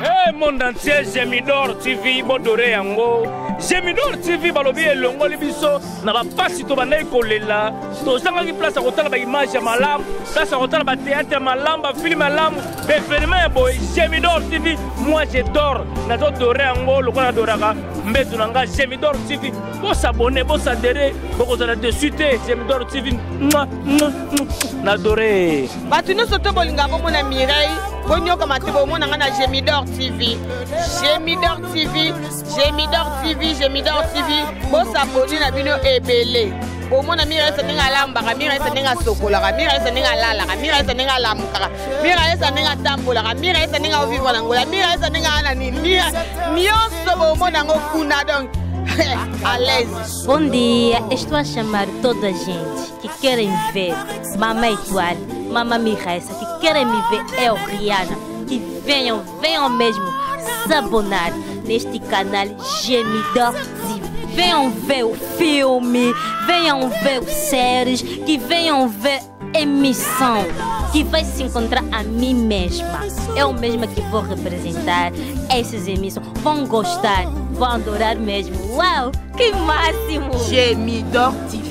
Hey, monde entier Gemidor TV bodore yango Gemidor TV balobi elongoli biso na bapasi tobandaki kolela tozangaki place ya kotala baimage ya malamu place ya kotala bateatre ya malamu bafilme malamu baevenema ya boye Gemidor TV moi je dors nazodore yango lokola nadoraka mbeto na nga Gemidor TV bosabone bosadere bokozala dessus te Gemidor TV nadore bato nyonso to bolingaka bomona mireille bonyokama te bomona nga na gemidor tv gemidor tv gemidor tv gemidor tv bosaboni na bino ebele bomona miraesa ndenge alambaka miraesa ndenge asokolaka miraesa ndenge alalaka miraesa ndenge alamukaka miraesa ndenge atambolaka miraesa ndenge aovivre na ngola miraesa ndenge aa na nini nyonso bomona yango kuna donc à l'aise. Bom dia, estou a chamar toda a gente que querem ver Mama Etoile, Mama Miraessa, que querem me ver eu, Rihanna, que venham, venham mesmo s'abonar neste canal Gemidor TV. Venham ver o filme, venham ver os séries, que venham ver emissão, que vai se encontrar a mim mesma. Eu mesma que vou representar essas emissões. Vão gostar, vão adorar mesmo. Uau, que máximo! Gemidor TV.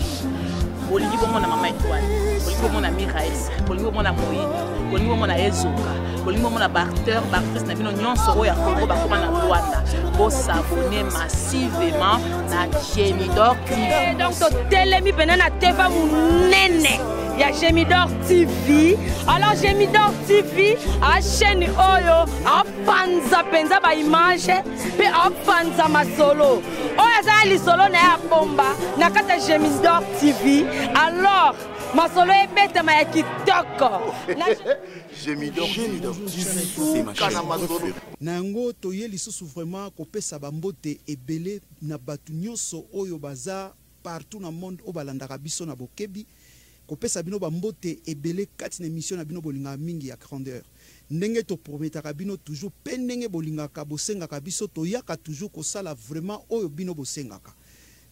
Bolingi bomona Mama Etoile, bolingi bomona Miraes, bolingi bomona Moyindo, bolingi bomona Ezoka, bolingi bomona baacteur, baactrice na bino nyonso oyo ya Congo bakoma na Luanda. Bosabone massivement na Gemidor TV. Donc totelemi pene na teva monene ya Gemidor TV. Alors Gemidor TV a chaîne oyo apanza mpenza ba image mpe apanza masolo oyo aza na lisolo na ye abomba na kati ya Gemidor TV. Alors masolo ebetama ya kitoko. Gemidor TV, c'est ma chaîne préférée. Na yango toye lisusu vraiment kopesa ba mbote ebele na batu nionso oyo baza partout na monde oyo balandaka biso na bokebi, kopesa bino ba mbote ebele kati na emission na bino bolingaka mingi ya grandeur. Ndenge to prometaka bino toujours pe ndenge bolingaka bosengaka biso toyaka toujours kosala vraiment oyo bino bosengaka.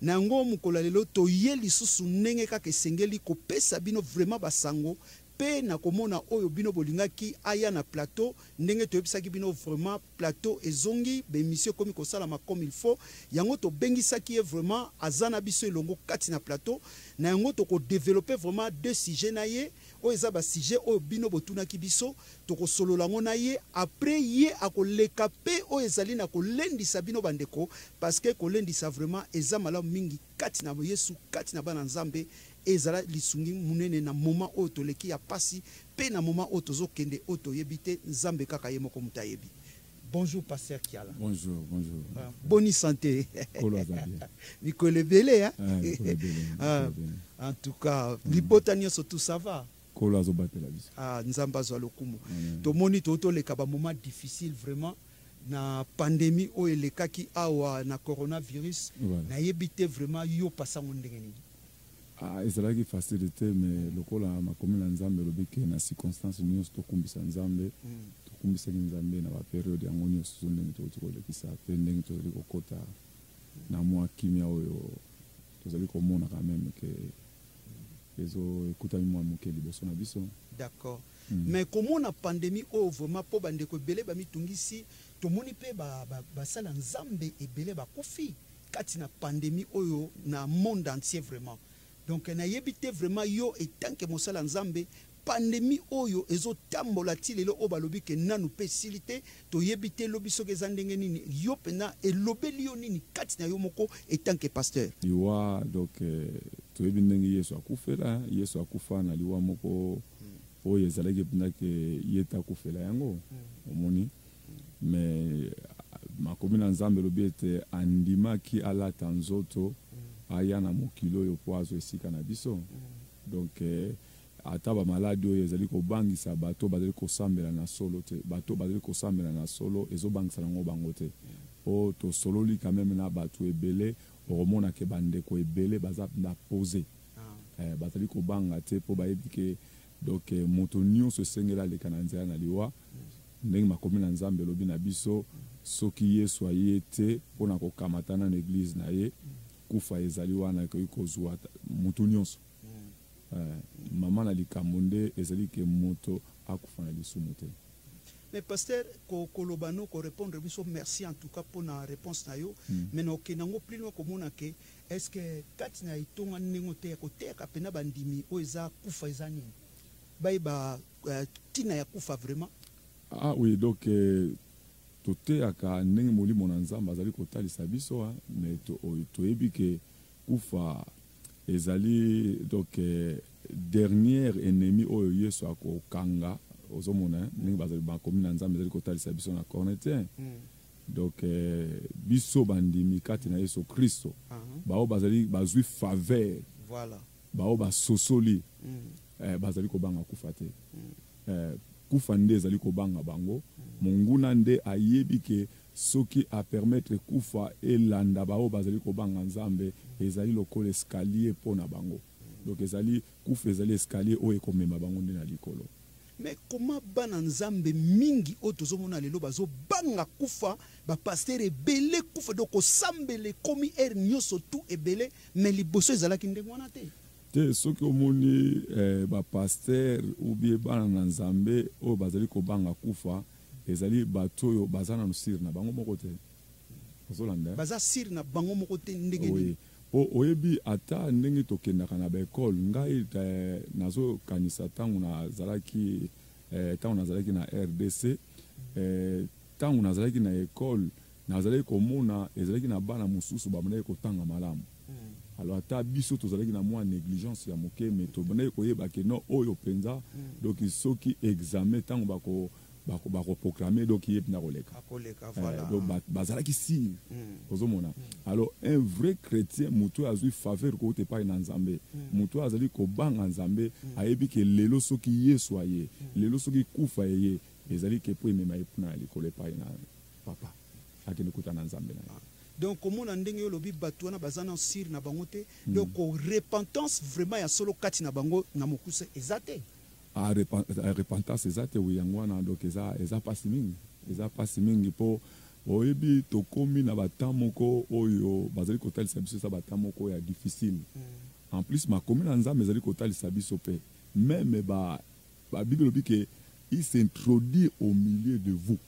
Na yango mokolo ya lelo toye lisusu ndenge kaka esengeli kopesa bino vraiment ba sango pe na komona oyo bino bolingaki aya na plateau ndenge toyebisaki bino vraiment plateau ezongi ba emission ekomi kosalama comme il faut yango tobengisaki ye vraiment aza na biso elongo kati na plateau na yango toko developper vraiment deux sujets na ye oyo eza ba sujets oyo bino botunaki biso tokosolola yango na ye après ye akoleka pe oyo ezali na kolendisa bino ba ndeko parce que kolendisa vraiment eza malamu mingi kati na Yesu kati na bana Nzambe ezala lisungi munene na moment oyo toleki ya pasi pe na moment oyo tozo kende oyo toyebi te Nzambe kaka ye moko mutu ayebi. Bonjour pasteur Kiala. Bonjour, bonjour. Boni sante. Kolo aza bien. Mikolo ebele hein. Ah, mikolo ebele. Ah, en tout cas, libota nionso tout ça va. Kolo azo batela biso. Ah, Nzambe azwa lokumu. Tomoni to toleka ba moment difficile vraiment na pandemie oyo elekaki awa na coronavirus. Voilà. Nayebi te vraiment yo pasango ndenge nini. Ah, ezalaki facile te, mais lokola makomi na Nzambe elobi ke na circonstance nyonso tokumbisa Nzambe, tokumbisaki Nzambe na ba periode yango nyonso so ndenge tokoki kolekisa pe ndenge tozali kokota na mwa kimia oyo tozali komona quand même ke ezo ekutami mwa moke liboso na biso. D'accord. Mais komona pandemie oyo vraiment po ba ndeko ebele ba mitungisi, tomoni pe ba basali ya Nzambe ebele bakufi kati na pandemie oyo na monde entier vraiment. Donc nayebi te vraiment yo etant que mosali ya Nzambe, pandemie oyo ezo tambola ti lelo oyo balobi ke nanu pe esili te, toyebi te lobi soki eza ndenge nini, yo pena elobeli yo nini kati na yo moko etant que pasteur? Liwa donc toyebi ndenge Yesu akufela, Yesu akufa na liwa moko oyo ezalaki mpenza ke ye te akufela yango, omoni. Mais makomi na Nzambe elobi ete andimaki alata nzoto aya na mokili oyo po azwa esika na biso. Donc ata ba maladi oyo ezali kobangisa bato bazali kosambela na solo te, bato bazali kosambela na solo ezobangisa nango bango te. Po tosololi quand meme na bato ebele, okomona ke ba ndeko ebele baza na pose. Bazali kobanga te po bayebi ke donc moto nyonso esengeli aleka na nzela na liwa. Ndenge makomi na Nzambe elobi na biso, soki Yesu aye te mpo na kokamata nanu eglise na ye, Kufa ezali wana, ekoki kozwa moto nyonso. Mama na likambo nde ezali ke moto akufa na lisumu te. Mais pasteur, koloba no korépondre biso, merci en tout cas mpona réponse na yo. Mais na okende yango plus loin, komona ke est ce que kati na etonga ndenge te ya koteyaka mpena bandimi oyo eza kufa eza nini, bayeba ntina ya kufa vraiment? Ah oui, donc toteyaka ndenge molimo na Nzambe azali kotalisa biso, mais toyebi ke kufa ezali donc dernier ennemi oyo Yesu akokanga. Ozomona ndenge bazali, bakomi na Nzambe ezali kotalisa biso na Corinthiens. Donc biso bandimi kati na Yesu Kristo, bao bazali bazwi faveur, bao basosoli, bazali kobanga kufa te. Kufa nde ezali kobanga bango. Monguna nde ayebi ke soki apermettre kufa elanda bao bazali kobanga Nzambe, ezali lokola escalier mpo na bango. Donc ezali kufa ezali escalier oyo ekomema bango nde na likolo. Mais comment bana Nzambe mingi oyo tozomona lelo bazobanga kufa? Bapasteur ebele kufa, donc kosambela ekomi heure nyonso tu ebele, mais liboso ezalaki ndenge wana te. Te, soki omoni bapasteur ou bien bana na Nzambe oyo bazali kobanga kufa, ezali bato oyo baza nanu sûrs na bango moko te. Ozolanda? Baza sûrs na bango moko te ndenge nini? Po oyebi, ata ndenge tokendaka na baekole, ngai nazokanisa ntango nazalaki na RDC, ntango nazalaki na ekole, nazalaki komona ezalaki na bana mosusu babandaki kotanga malamu. Alors ata biso tozalaki na mwa négligence ya moke, mais tobandaki koyeba ke non, oyo mpenza, donc soki examen ntango bakoproclame, donc ye mpenza koleka. Akoleka, voilà. Donc bazalaki sûrs. Ozomona? Alors un vrai chrétien, moto oyo azwi faveur kouta epai na Nzambe, moto oyo azali kobanga Nzambe, ayebi ke lelo soki Yesu aye, lelo soki kufa eye, ezali ke mpo emema ye mpuna ya likolo epai na papa, akende kuta na Nzambe na ye. Donc komona ndenge oyo olobi, bato wana baza na sûrs na bango te. Donc repentance vraiment ya solo kati na bango na mokuse eza te. Ah, repentance eza te, oui, yango wana. Donc eza mpasi mingi, eza mpasi mingi, mpo oyebi tokomi na batemps moko oyo bazali kotalisa biso, eza batemps moko ya difficile. En plus makomi na Nzambe ezali kotalisa biso mpe même ba Bible elobi ke il s'introduit au milieu de vous.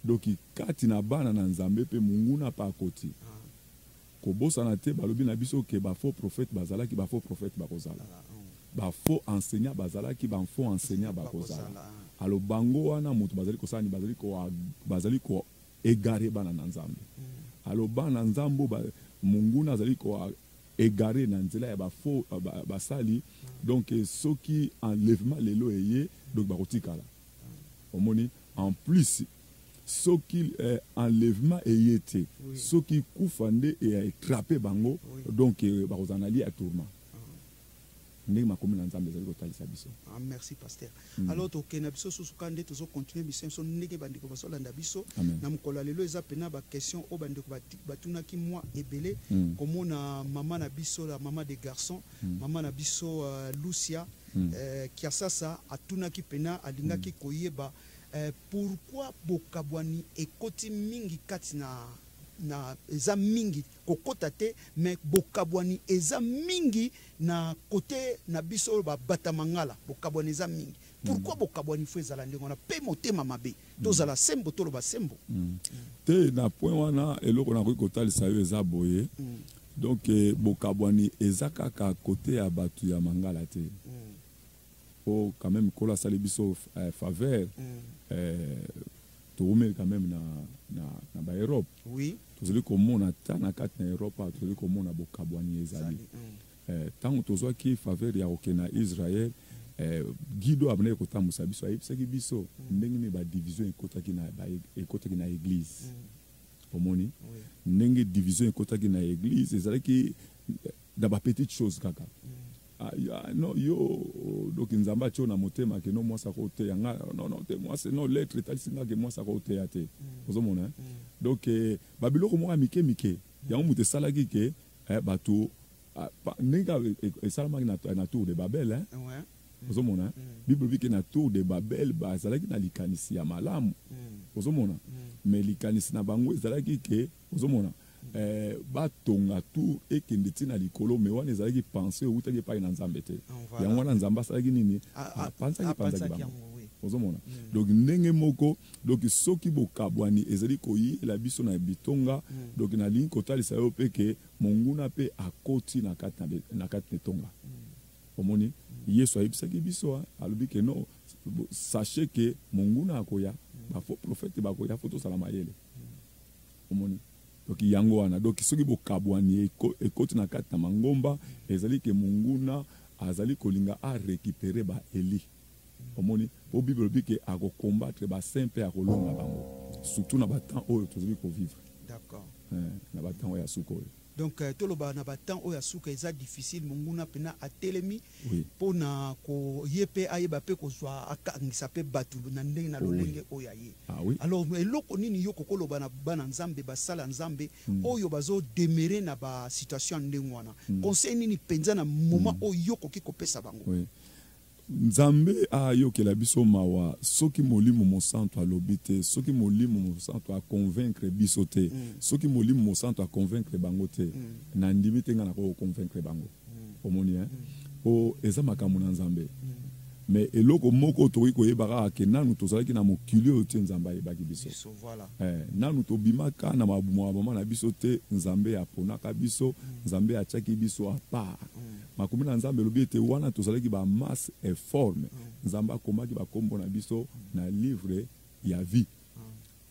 Donc kati na bana na Nzambe mpe monguna mpe akoti. Kobosana te, balobi na biso ke bafaux prophète bazalaki, bafaux prophète bakozala, bafaux enseignant bazalaki, bafaux enseignant bakozala. Alors bango wana moto bazali kosala nini? Bazali ko égarer bana na Nzambe. Alors bana na Nzambe oyo monguna azali ko égarer na nzela ya bafaux basali, donc soki enlèvement lelo eye, donc bakotikala. Omoni, en plus soki enlèvement eye te, soki kufa nde eattrape bango, donc bakozala na lieu ya tourment, ndenge makomi na Nzambe ezali kotalisa biso. Ah, merci pasteur. Alors tokende na biso susu ka nde tozocontinue mission biso, ndenge bandeko bazolanda biso. Amen. Na mokolo ya lelo eza mpena baquestion oyo bandeko batunaki mwa ebele. Komona mama na biso, la mama de garçon, mama na biso Lucia Kiasasa atunaki mpena, alingaki koyeba pourquoi bokabwani ekoti mingi kati na eza mingi kokota te, mais bokabwani eza mingi na kote na biso oyo babata mangala. Bokabwani eza mingi pourquoi? Bokabwani fo ezala ndenge wana mpe motema mabe? Tozala sembo, toloba sembo. Te, na point wana eloko nakoki kotalisa yo eza boye. Donc bokabwani eza kaka kote ya bato ya mangala te, po quand même Nkolo asali biso faveur, toumeli quand même na baEurope. Tozali komona ta na kati na Europe awa, tozali komona bokabwani ezali. Ntango tozwaki faveur ya kokende na Israel, guide oyo abandaki kotambusa biso ayebisaki biso ndenge nini badivision ekotaki na église. Omoni ndenge division ekotaki na église, ezalaki na bapetite chose kaka. Ah, non, yo donc Nzambe atie yo na motema ke no, mwasi akoteya nga. Non, non, te, mwasi non, lettre etalisi nga ke mwasi akoteya te. Ozomona, eh? Donc babiloko moko ya mike mike yango moto esalaki ke bato, ah, ndenge kaka esalamaki na tour de Babel, eh? Ozomona, eh? Bible elobi ke na tour de Babel bazalaki na likanisi ya malamu. Ozomona? Mais likanisi na bango ezalaki ke, ozomona, Batonga tour ekende ti na likolo, mais wana ezalaki pensée eutaki epai na Nzambe te. Voilà. Yango wana Nzambe asalaki nini? Apanzaki Apanzaki, panzaki bango. Yango, oui. Ozomona, donc ndenge moko, donc soki bokabwani ezali koyela biso na bitonga, donc nalingi kotalisa yo mpe ke monguna mpe akoti na kati na etonga. Omoni, Yesu ayebisaki biso, ah, alobi ke non, sachez ke monguna akoya, bafaux prophète bakoya, fo tosala mayele. Omoni, donc yango wana, donc soki bokabwani ekoti na kati na mangomba, ezali ke monguna azali kolinga arécupérer baélus. Omoni, po Bible elobi ke akocombattre basaint mpe akolonga bango, surtout na batemps oyo tozali kovivre. Na batemps oyo ya suka oyo. Donc toloba na batemps oyo ya suka eza difficile, monguna mpena atelemi mpona koye mpe ayeba mpe kozwa, akangisa mpe bato na ndenge na lolenge oyo aye. Ah oui. Alors eloko nini yo kokoloba na bana Nzambe, basala Nzambe oyo bazodemeurer na basituation ya ndenge wana? Conseil nini mpenza na moment oyo yo koki kopesa bango? Oui. Nzambe ayokela biso mawa. Soki Molimo Mosantu alobi te, soki Molimo Mosantu aconvaincre biso te, soki Molimo Mosantu aconvaincre bango te, nandimi te ngai nakoki koconvaincre bango. Omoni, hein? Po eza makambo na Nzambe. Mais eloko moko tokoki koyeba kaka ke nanu tozalaki na mokili oyo te, Nzambe ayebaki biso. Biso, voilà. Nanu tobimaka na mabumu ya mama na biso te, Nzambe aponaka biso, Nzambe atiaki biso à part. Makomi na Nzambe elobi ete wana tozalaki bamasse informe, Nzambe akomaki bakombo na biso na livre ya vie.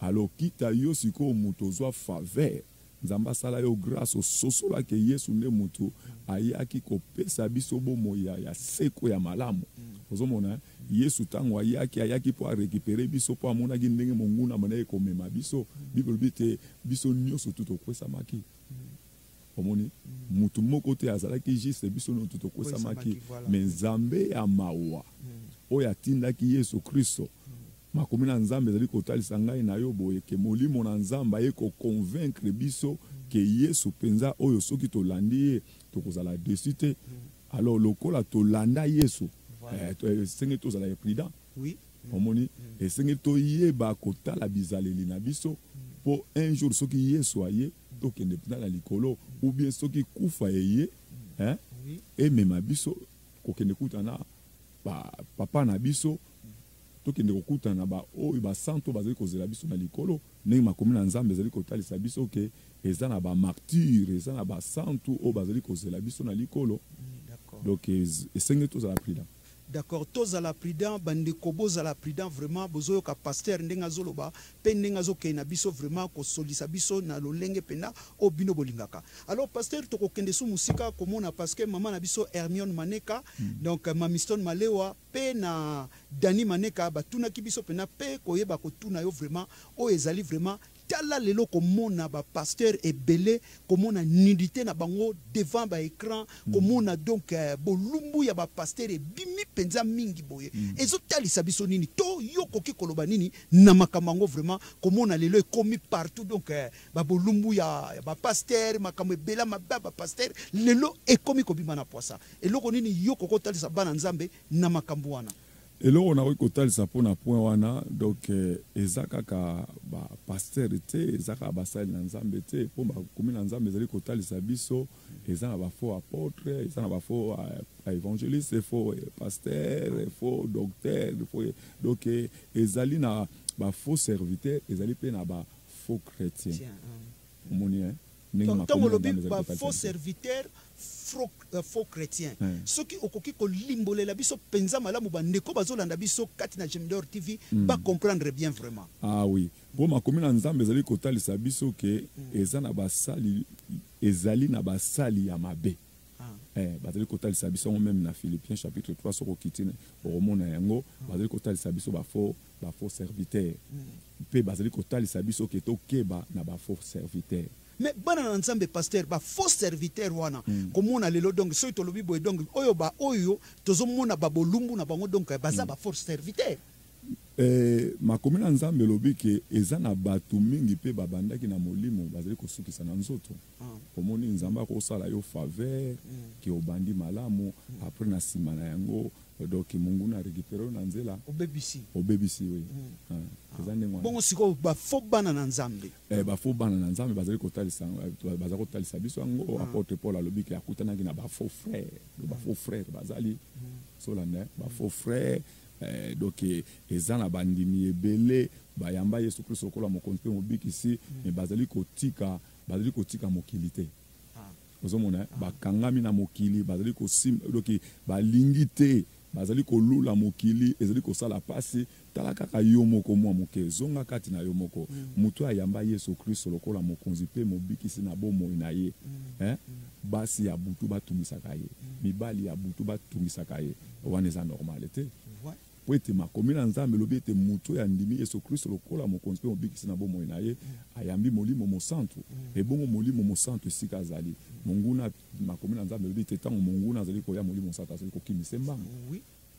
Alors kita yo sikoyo, moto ozwa faveur, Nzambe asala yo grâce, ososolaki Yesu nde moto ayaki kopesa biso bomoi ya seko ya malamu. Ozomona, Yesu ntango ayaki, ayaki mpo arécupérer biso, mpo amonaki ndenge monguna abandaki komema biso. Bible elobi ete biso nyonso tu tokwesamaki. Omoni, mutu moko te azalaki juste, biso nyonso tokwesamaki. Mais Nzambe ya mawa oyo atindaki Yesu Kristo, makomi na Nzambe ezali kotalisa ngai na yo boye ke Molimo na Nzambe aye koconvaincre biso ke Yesu mpenza oyo, soki tolandi ye, tokozala déçu te. Alors lokola tolanda Yesu, esengeli tozala prudent. Omoni, esengeli toyeba kotala bizaleli na biso, mpo un jour soki Yesu aye, tokende mpenza na likolo, ou bien soki kufa eye, emema biso kokende kutana papa na biso, tokende kokutana na baoyo basanto bazali kozela biso na likolo, ndenge makomi na Nzambe ezali kotalisa biso ke eza na bamartyrs, eza na basantu oyo bazali kozela biso na likolo. Donc esengeli tozala prudent. D'accord, tozala prudent. Bandeko, bozala prudent vraiment. Bozoyoka pasteur ndenge azoloba mpe ndenge azokende na biso, vraiment kosolisa biso na lolenge mpenza oyo bino bolingaka. Alors pasteur, tokokende su mosika komona, parce que mama na biso Hermione Maneka, donc Mamiston Malewa mpe na Dani Maneka batunaki biso mpena mpe koyeba kotuna yo vraiment oyo ezali vraiment. Tala lelo, komona bapasteur ebele, komona nudité na bango devant baécran, komona donc bolumbu ya bapasteur ebimi mpenza mingi boye, ezotalisa biso nini? To yo koki koloba nini na makambo yango vraiment, komona lelo ekomi partout, donc babolumbu ya bapasteur, makambo ebele mabe ya bapasteur lelo ekomi kobima na poisa? Eloko nini yo kokotalisa bana Nzambe na makambo wana? Eloko nakoki kotalisa mpona point wana, donc eza kaka bapasteur te, eza kaka basali na Nzambe te, mpo bakomi na Nzambe ezali kotalisa biso eza na bafaux apôtre, eza na bafaux évangéliste, faux pasteur, faux docteur, faux. Donc ezali na bafaux serviteur, ezali mpe na bafaux chrétien. Omoni, ntango olobi bafaux serviteur, faux chrétien, soki okoki kolimbolela biso mpenza malamu, bandeko bazolanda biso kati na Gemidor TV bacomprendre bien vraiment. Ah oui, mpo makomi na Nzambe ezali kotalisa biso ke eza na basali, ezali na basali ya mabe. Bazali kotalisa biso yango même na Philippiens chapitre 3, soki okiti okomona yango. Bazali kotalisa biso bafaux serviteur, mpe bazali kotalisa biso ke tokeba na bafaux serviteur. Mais bana na Nzambe, pasteur, bafaux serviteur wana, komona lelo, donc soki tolobi boye, donc oyo ba oyo tozomona babolumbu na bango, donc baza bafaux serviteur? Eh, makomi na Nzambe elobi ke eza na bato mingi mpe babandaki na molimo, bazali kosukisa na nzoto. Omoni, Nzambe akosala yo faveur ke obandi malamu, après na nsima na yango, donc monguna arécupéré yo na nzela. Obebisi. Obebisi, oui. Ah, eza ndenge wana. Bongo sikoyo bafaux bana na Nzambe? Eh, bafaux bana na Nzambe bazali kotalisa, baza kotalisa biso yango. Apôtre Paul alobi ke akutanaki na bafaux frère. Bafaux frère bazali solanda, bafaux frère. Donc eza na bandimi ebele bayamba Yesu Kristo lokola mokonzi mpe mobikisi, mais bazali kotika mokili te. Ozomona, bakangami na mokili, bazali kosimba, donc balingi te, bazali kolula mokili, ezali kosala pasi. Tala kaka yo moko, mwa moke, zonga kati na yo moko. Moto ayamba Yesu Kristo lokola mokonzi mpe mobikisi na bomoi na ye, eh? Basi ya butu batungisaka ye, mibali ya butu batungisaka ye, wana eza normal te. Po ete makomi na Nzambe elobi ete moto oyo andimi Yesu Kristo lokola mokonzi mpe mobikisi na bomoi na ye ayambi Molimo Mosantu. Ebongo Molimo Mosantu esika azali, monguna, makomi na Nzambe elobi ete ntango monguna azali koya, Molimo Mosantu azali kokimisa mbango.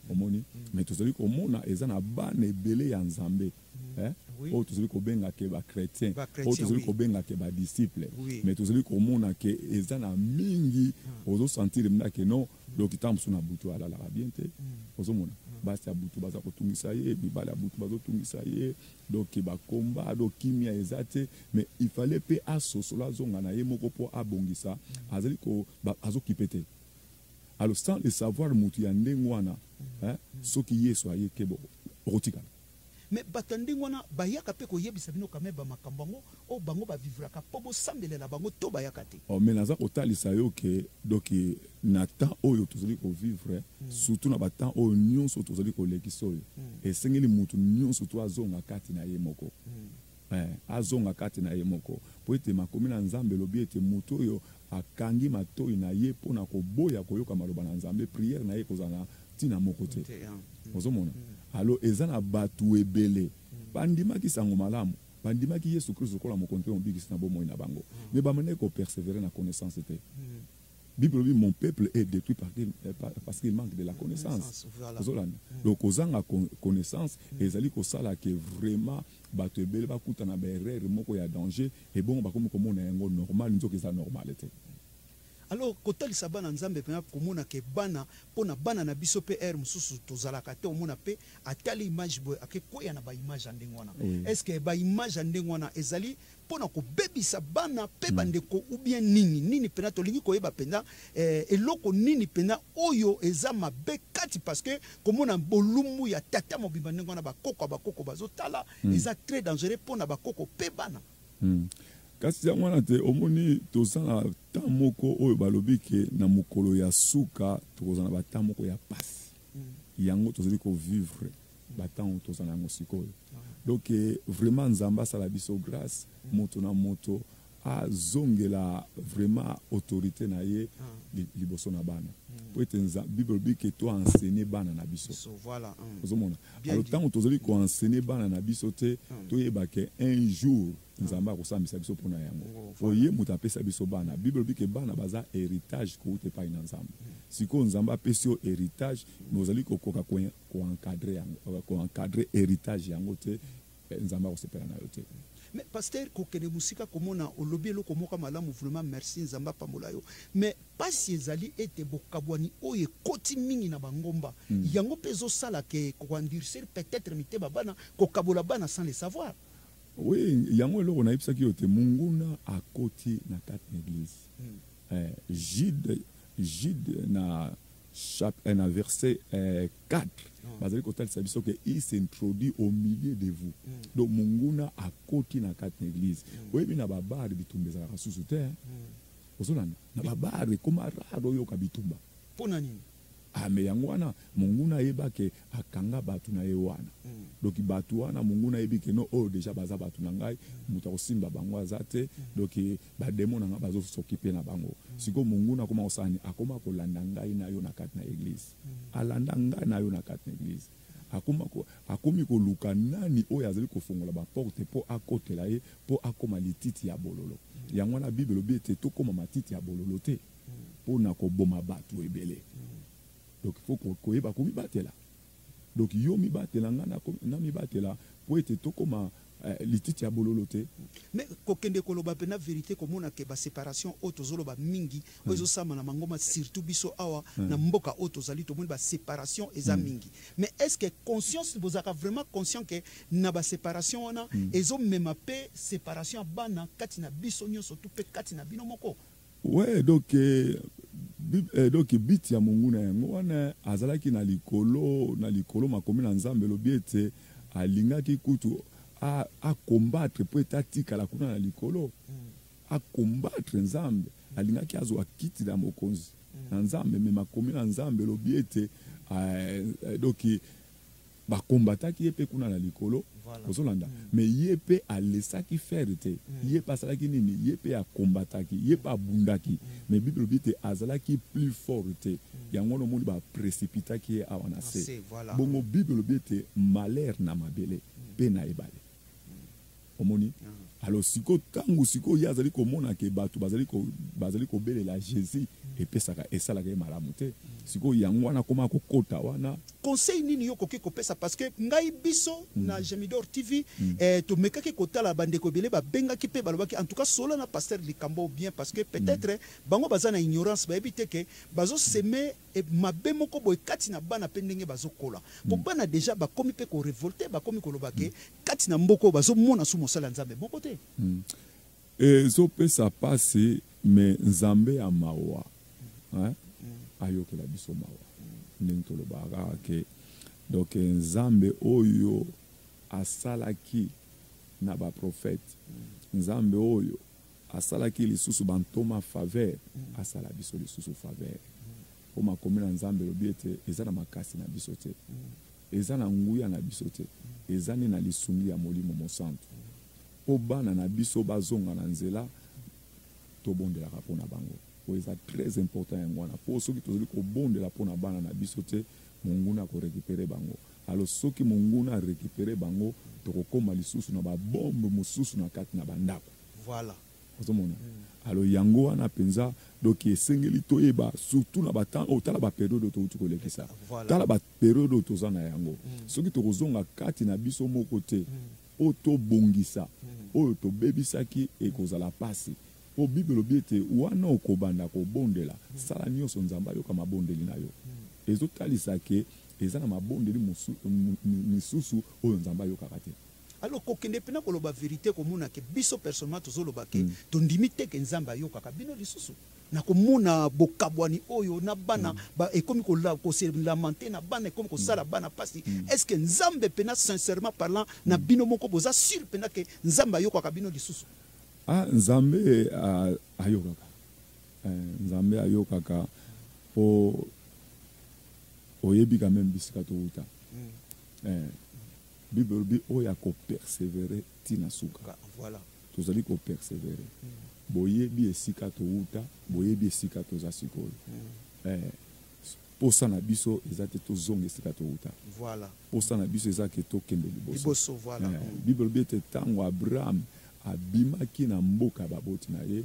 Omoni, mais tozali komona eza na bana ebele ya Nzambe, eh? Oyo tozali kobenga ke bachrétien, oyo tozali kobenga ke badisciple, mais tozali komona ke eza na mingi ozosentir mna ke non. Donc ntango mosusu na butu alalaka bien te. Ozomona basi ya butu baza kotungisa ye, mibali ya butu bazotungisa ye, donc bakomba, donc kimia eza te. Mais il fallait mpe asosola, azonga na ye moko mpo abongisa. Azali azokipe te. Alors, sans le savoir, motu ya ndenge wana, hein, soki Yesu aye, kebo okotikala. Mais bato ya ndenge wana bayaka mpe koyebisa bino kame bamakambo yango oyo bango bavivraka mpo bosambelela bango, to bayaka te? Oh, mais naza kotalisa yo ke donc na temps oyo tozali kovivre, surtout na batemps oyo nyonso tozali kolekisa oyo, esengeli motu nyonso to azonga kati na ye moko. Azonga kati na ye moko, po ete makomi na Nzambe elobi ete motu oyo akangi matoi na ye mpo na koboya koyoka maloba na Nzambe, prière na ye ekozala na ntina moko te. Ozomona, alors eza na bato ebele bandimaki sango malamu, bandimaki Yesu Kristo lokola mokonzi mpe mobikisi na bomoi na bango, mais bamandaki kopersévérer na connaissance te. Bible elobi: "Mon peuple est détruit parce qu'il manque de la connaissance." Ozolanda, donc kozanga connaissance ezali kosala ke vraiment bato ebele bakuta na baerreur moko ya danger. Ebongo bakomi komona yango normal, nzoka eza normal te. Alors kotalisa bana Nzambe mpenza, komona ke bana, mpo na bana na biso mpe ere mosusu tozalaka te, omona mpe atali image boye, ake kwea na baimage ya ndenge wana. Est ce que baimage ya ndenge wana ezali mpo na kobebisa bana mpe bandeko, ou bien nini nini mpenza tolingi koyeba mpenza, eloko nini mpenza oyo eza mabe kati? Parce que komona bolumbu ya tata mobimba ndenge wana, bakoko ya bakoko bazotala, eza très dangereux mpo na bakoko mpe bana. Kasi yango wana te, omoni, toza na temps moko oyo balobi ke na mokolo ya suka tokozala na batemps moko ya pasi. Yango tozali kovivre, batemps toza na yango sikoyo. Donc vraiment Nzambe asala biso grâce, moto na moto azongela vraiment autorité na ye liboso na bana, po ete Bible elobi ke to enseigner bana na biso. Ozomona, alors ntango tozali koenseigner bana na biso te, toyeba ke un jour Nzambe akosambisa biso mpona yango. Oyo ye moto apesa biso bana, Bible elobi ke bana baza héritage kouta epai na Nzambe. Sikoyo Nzambe apesi yo héritage, mais ozali kokoka koencadrer yango, koencadrer héritage yango te, Nzambe akosepela na yo te. Mais pasteur, kokende mosika, komona olobi eloko moko malamu, vraiment merci, Nzambe apambola yo. Mais pasi ezali ete bokabwani oyo ekoti mingi na bangomba, yango mpe ezosala ke koendurcir peut-être mitema bana, kokabola bana sans le savoir. Oui, yango eloko nayebisaki yo te, monguna akoti na kati na église. Jude na verset 4 bazali kotalisa biso ke il s'introduit au milieu de vous. Donc monguna akoti na kati na église. Oyebi, na babare bitumba ezalaka susu te. Ozolanda, na babare ekoma rare oyoka bitumba. Mpo na nini? Ah, mais yango wana monguna ayeba ke akanga bato na ye wana. Donc bato wana, monguna ayebi ke no, oyo déjà baza bato na ngai, moto akosimba bango aza te. Donc badémon na ngai bazos'occuper na bango. Sikoyo monguna akoma kosala nini? Akoma kolanda ngai na yo na kati na église. Alanda ngai na yo na kati na église, akomi koluka nani oyo azali kofongola baporte mpo akotela ye, mpo akóma lititi ya bololo. Yango wana Bible elobi ete tokóma matiti ya bololo te mpo na koboma bato ebele. Donc il faut koyeba komibatela. Donc yo mibatela, nga namibatela, po ete tokóma lititi ya bololo te. Mais kokende koloba mpena vérité, komona ke baséparation oyo tozoloba mingi, oyo ezosama na mangoma, surtout biso awa na mboka oyo tozali, tomoni baséparation eza mingi. Mais est ce que conscience, bozalaka vraiment conscient ke na baséparation wana ezomema mpe séparation ya bana kati na biso nyonso tu mpe kati na bino moko? Ouais, donc donc biti ya monguna yango wana. Azalaki na likolo, na likolo. Makomi na Nzambe elobi ete alingaki kutu acombattre mpo ete atikala kuna na likolo, acombattre Nzambe. Alingaki azwa kiti na mokonzi na Nzambe. Me makomi na Nzambe elobi ete donc bakombataki ye mpe kuna na likolo. Ozolanda? Mais ye mpe alesaki faire te. Ye mpe asalaki nini? Ye mpe akombataki, ye mpe abundaki. Mais Bible elobi ete azalaki plus fort te. Yango wana omoni baprécipitaki ye awa na se. Bongo Bible elobi ete malheur na mabele mpe na ebale. Omoni? Alors sikoyo, ntango sikoyo ye azali komona ke bato bazali kobelela Jésus, epesaka, esalaka ye malamu te. Sikoyo yango wana akoma kokota wana. Conseil nini yo okoki kopesa? Parce que ngai, biso na Gemidor TV, tomekaki kotala, bandeko ebele babengaki mpe balobaki: en tout cas, solo na pasteur likambo bien, parce que peut-être bango baza na ignorance, bayebi te ke bazosemer mabe moko boye kati na bana mpe ndenge bazokola. Po bana déjà bakomi mpe korévolter, bakomi koloba ke kati na mboka oyo bazomona su mosala ya Nzambe moko te. Ezopesa mpasi, me Nzambe ya mawa, hein? Ayokela biso mawa. Ndenge tolobaka kaka ke donc Nzambe oyo asalaki na baprofete, Nzambe oyo asalaki lisusu bantoma faveur, asala biso lisusu faveur. Mpo makomi na Nzambe elobi ete eza na makasi na biso te, eza na nguya na biso te, eza nde na lisungi ya Molimo Mosantu. Mpo bana na biso bazonga na nzela, tobondelaka mpo na bango, po eza très important. Yango wana, mpo soki tozali kobondela mpo na bana na biso te, monguna akorécupérer bango. Alors soki monguna arécupérer bango, tokokóma lisusu na babombe mosusu na kati na bandako. Ozomona? Alors yango wana mpenza, donc esengeli toyeba, surtout na batemps oyo. Tala bapériode oyo touti kolekisa. Tala bapériode oyo toza na yango. Soki tokozonga kati na biso moko te, oyo tobongisa oyo tobebisaki, ekozala pasi. Mpo Bible elobi ete wana okobanda kobondela, sala nyonso Nzambe ayoka mabondeli na yo. Ezotalisa ke eza na mabondeli misusu oyo Nzambe ayokaka te. Alors kokende mpena koloba vérité, komona ke biso personnellement tozoloba ke tondimi te ke Nzambe ayokaka bino lisusu na komona bokabwani oyo na bana ba ekomi kose lamenter na bana, ekomi kosala bana mpasi. Est ce que Nzambe mpena, sincèrement parlant, na bino moko boza sûr mpena ke Nzambe ayokaka bino lisusu? Ah, Nzambe ayokaka. Nzambe ayokaka, mpo oyebi quand même bisika touta. Bible elobi oyo akopersévérer ntina suka. Tozali kopersévérer. Boyebi esika touta, boyebi esika toza sikoyo. Posa na biso eza te tozonga esika touta. Posa na biso eza ke tokende liboso. Liboso, voilà. Bible elobi ete ntango Abraham abimaki na mboka ya baboti na ye,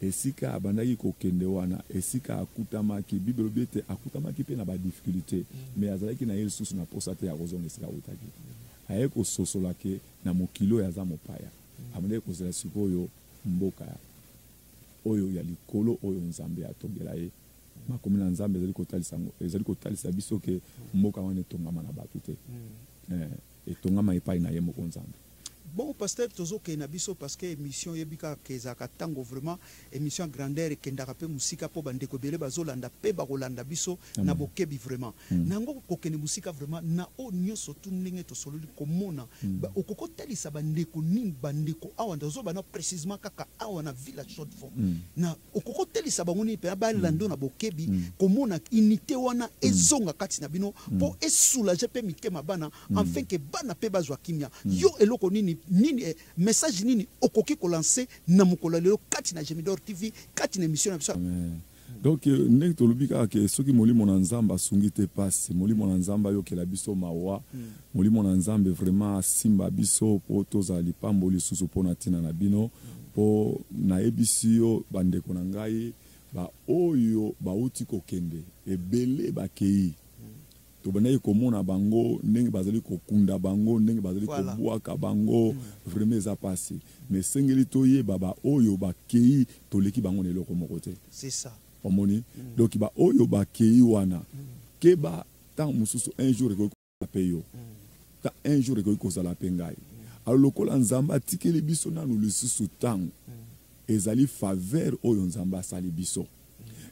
esika abandaki kokende wana, esika akutamaki, Bible elobi ete akutamaki mpe na badifficulté, mais azalaki na ye lisusu na posa te ya kozonga esika autaki. Aye kososola ke na mokili oyo aza mopaya. Abandaki kozela sikoyo mboka oyo ya likolo oyo Nzambe atongela ye. Makomi na Nzambe ezali kotalisa yango, ezali kotalisa biso ke mboka wana etongama na bato te, etongama epai na ye moko Nzambe. Bon, pasteur, tozokende na biso, parce que émission oyebi kaka ezalaka ntango vraiment émission ya grandeur ekendaka mpe mosika, mpo bandeko ebele bazolanda mpe bakolanda biso na bokebi vraiment. Nango kokende mosika vraiment na oyo nyonso tu ndenge tosololi, komona okoki kotalisa bandeko nini, bandeko awa tozoba na précisément kaka awa na ville ya Chaux-de-Fonds, na okoki kotalisa bango nini mpena balanda na bokebi, komona unité wana ezonga kati na bino mpo esoulager mpe mitema bana, enfin ke bana mpe bazwa kimia? Yo eloko nini, nini message nini okoki kolancer na mokolo ya lelo kati na Gemidor TV, kati na émission na biso? Amen. Donc ndenge tolobi kaka ke soki molimo na Nzambe asungi te, pasi. Molimo na Nzambe ayokela biso mawa. Molimo na Nzambe vraiment asimba biso mpo tozala lipambo lisusu mpo na ntina na bino. Mpo nayebisi yo, bandeko na ngai baoyo bauti kokende ebele, bakei. Tobandaki komona bango ndenge bazali kokunda bango, ndenge bazali Voilà. kobwaka bango. Vraiment eza pasi. Mais esengeli toyeba baoyo bakei, toleki bango na eloko moko te. C'est ça. Omoni? Donc baoyo bakei wana, keba, ntango mosusu un jour ekoki kozala mpe yo, ta un jour ekoki kozala mpe ngai. Alors lokola Nzambe atikeli biso nanu lisusu ntango, ezali faveur oyo Nzambe asali biso.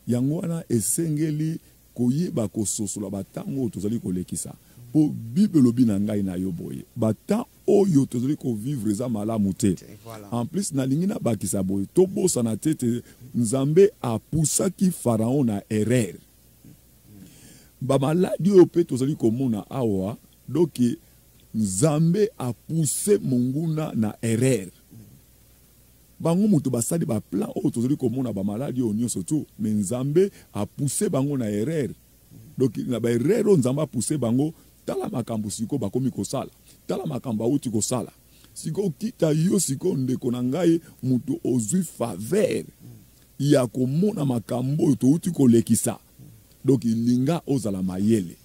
Yango wana esengeli koyeba kososola batango oyo tozali kolekisa. Po Bible elobi na ngai na yo boye, batemps oyo tozali kovivre eza malamu te. Voilà. En plus nalingi nabakisa boye, tobosana te te Nzambe apusaki Pharaon na erreur. Bamaladi oyo mpe tozali komona awa, donc Nzambe apuse monguna na erreur. Bango moto basali ba plan oyo tozali komona bamaladi oyo nyonso tu, mais Nzambe apuse bango na erreur. Donc na ba erreur oyo Nzambe apuse bango, tala makambo sikoyo bakomi kosala, tala makambo awuti kosala. Sikoyo kita yo sikoyo ndeko na ngai, moto ozwi faveur ya komona makambo oyo touti kolekisa. Donc linga ozala mayele,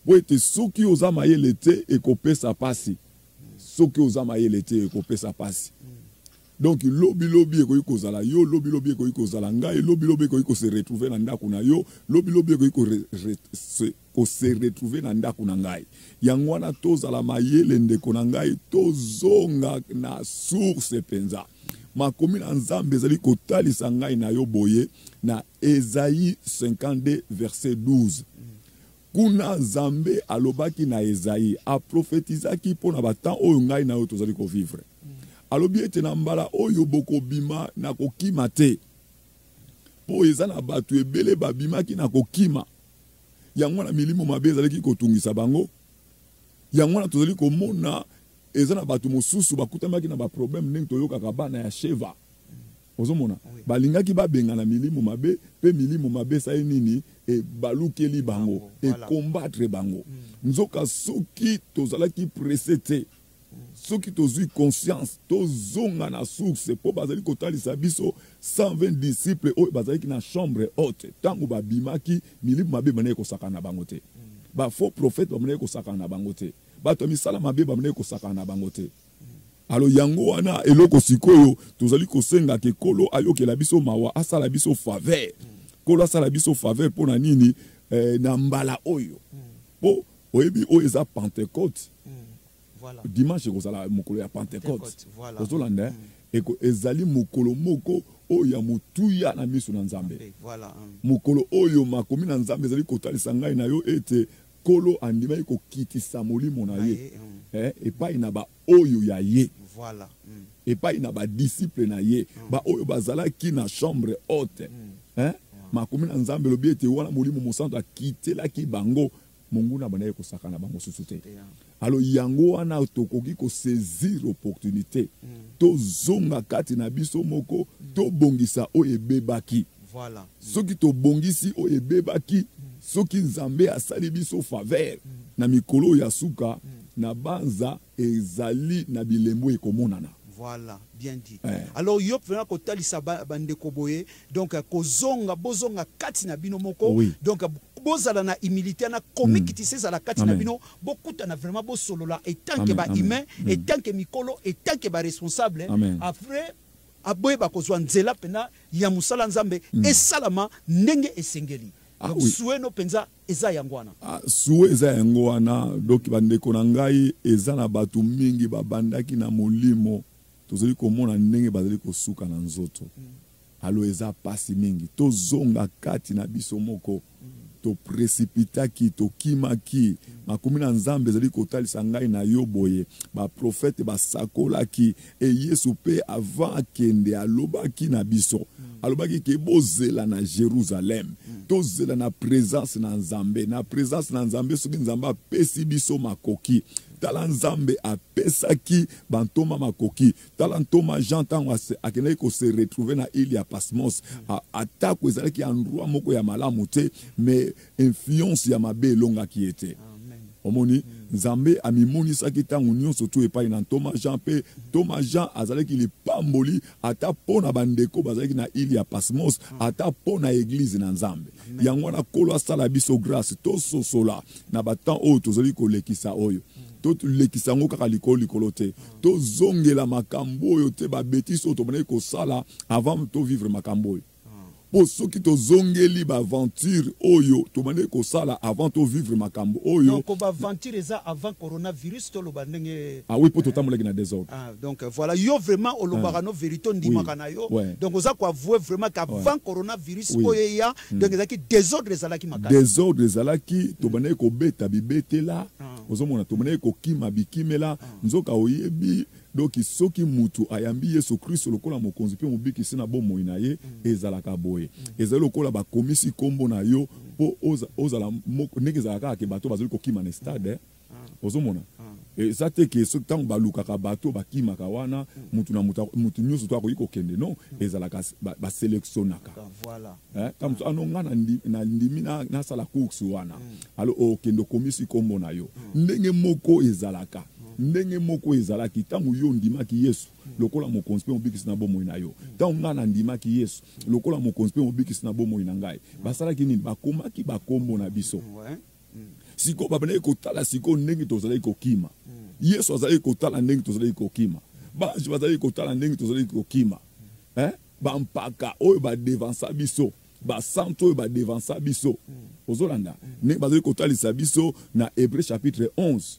po ete soki oza mayele te ekopesa pasi. Soki oza mayele te ekopesa pasi. Donc lobi lobi ekoki kozala yo, lobi lobi ekoki kozala ngai, lobi lobi ekoki kose retrouver na ndako na yo, lobi lobi ekoki kose retrouver na ndako na ngai. Yango wana tozala mayele ndeko na ngai, tozonga na source mpenza. Makomi na Nzambe ezali kotalisa ngai na yo boye na Esaïe 52 verset 12. Kuna Nzambe alobaki na Esaïe, aprofetizaki mpo na batemps oyo ngai na yo tozali kovivre. Alobi ete na mbala oyo bokobima na kokima te, mpo eza na bato ebele babimaki na kokima. Yango wana milimo mabe ezalaki kotungisa bango. Yango wana tozali komona eza na bato mosusu bakutamaki na baproblème ndenge toyokaka bana ya Sheva. Ozomona? Balingaki babengana milimo mabe, pe milimo mabe esali nini? Ebalukeli bango, ekombattre bango. Nzoka soki tozalaki pressé te, soki tozwi conscience, tozonga na source, po bazali kotalisa biso 120 disciples oyo bazalaki na chambre haute. Tango babimaki, milimo mabe ebandaki kosakana na bango te. Ba faux prophètes babandaki kosakana na bango te. Bato ya misala mabe babandaki kosakana na bango te. Alors yango wana eloko sikoyo tozali kosenga ke Nkolo ayokela biso mawa, asala biso faveur. Nkolo asala biso faveur mpona nini? Na mbala oyo. Po oyebi oyo eza Pentecôte. Voilà. Dimanche ekozala mokolo ya Pentecôte. Pentecôte, voilà. Ozolanda, hein? Eko, ezali mokolo moko oyo ya motuya na miso na Nzambe. Voilà. Mokolo oyo makomi na Nzambe ezali kotalisa ngai na yo ete Nkolo andimaki kokitisa molimo na ye, epai na ba oyo ya ye. Voilà. Epai na ba disciple na ye, ba oyo bazalaki na chambre haute. Makomi na Nzambe elobi ete wana molimo mosantu akitelaki bango, monguna abandaki kosakana na bango susu te. Alors yango wana tokoki kosaisir opportunité, tozonga kati na biso moko, tobongisa oyo ebebaki. Voilà. Soki tobongisi oyo ebebaki, soki Nzambe asali biso faveur na mikolo ya suka, na banza ezali na bilembo ekomonana. Voilà, bien dit. Alors yo pena kotalisa bandeko boye, donc kozonga, bozonga kati na bino moko. Oui. Donc bozala na humilité na komikitisa ezala kati na Amen. bino, bokutana vraiment bosolola et tant que Amen, ba amen. humain, et tant que mikolo, et tant que ba responsable. Amen. Après aboye bakozwa nzela pena ya mosala Nzambe esalama ndenge esengeli. Ah, Donc, oui. souhait no penza eza yango wana. Ah, souhait eza yango wana. Donc bandeko na ngai eza na bato mingi babandaki na molimo, tozali komona ndenge bazali kosuka na nzoto. Alo eza pasi mingi. Tozonga kati na biso moko. Toprecipitaki, tokimaki. Makomi na Nzambe ezali kotalisa ngai na yo boye. Ba prophète basakolaki. E Yesu pe avant akende alobaki na biso. Alobaki ke bozela na Jérusalem. Tozela na présence na Nzambe. Na présence na Nzambe soki Nzambe apesi biso makoki. Tala Nzambe apesaki bantoma makoki. Tala ntoma Jean ntango akendaki ko se retrouver na île ya Patmos. Atako ezalaki endroit moko ya malamu te, mais influence ya mabe elongaki ye te. Amen. Omoni? Nzambe amimonisaki ntango nyonso tu epai na ntoma Jean, mpe ntoma Jean azalaki lipamboli ata mpo na bandeko bazalaki na ile ya Pasmos, ata mpo na eglize na Nzambe. Yango wana Nkolo asala biso grâce tososola na batemps oyo tozali kolekisa oyo. Tolekisa yango kaka likolo likolo te, tozongela makambo oyo te, babetise oyo tobandaki kosala avant tovivre makambo oyo. Mpo soki tozongeli baaventure oyo tobandaki kosala avant tovivre makambo oyo. Donc baaventure eza avant coronavirus, toloba ndenge. Ah oui, mpo totambolaki na désordre. Ah, donc voilà, yo vraiment olobaka no vérité, ondimaka na yo. Donc oza koavoue vraiment qu'avant coronavirus oyo eya, donc ezalaki désordre, ezalaki makasi. Désordre ezalaki, tobandaki kobeta bibetela, ozomona, tobandaki kokima bikimela, nzoka oyebi. Donc soki mutu ayambi Yesu Kristo lokola mokonzi mpe mobikisi na bomoi na ye, ezalaka boye. Ezali lokola bakomisi kombo na yo mpo ozala moko, ndenge ezalaka kaka ke bato bazali kokima na stade, ozomona. Eza te ke soki ntango balukaka bato bakimaka wana, mutu na mutu, mutu nyonso to akoki kokende. Non, ezalaka baselectionnaka. Ntango mosusu ano nga nandimi nasala course wana, alors okende okomisi kombo na yo. Ndenge moko ezalaka, ndenge moko ezalaki ntango yo ondimaki Yesu lokola mokonzi mpe mobikisi na bomoi na yo. Ntango ngai nandimaki Yesu lokola mokonzi mpe mobikisi na bomoi na ngai, basalaki nini? Bakomaki bakombo na biso. Sikoyo babandaki kotala sikoyo ndenge tozalaki kokima. Yesu azalaki kotala ndenge tozalaki kokima. Baange bazalaki kotala ndenge tozalaki kokima. Bampaka oyo badevansa biso, basantu oyo badevansa biso, ozolanda ndenge bazali kotalisa biso na Hébreu chapitre 11.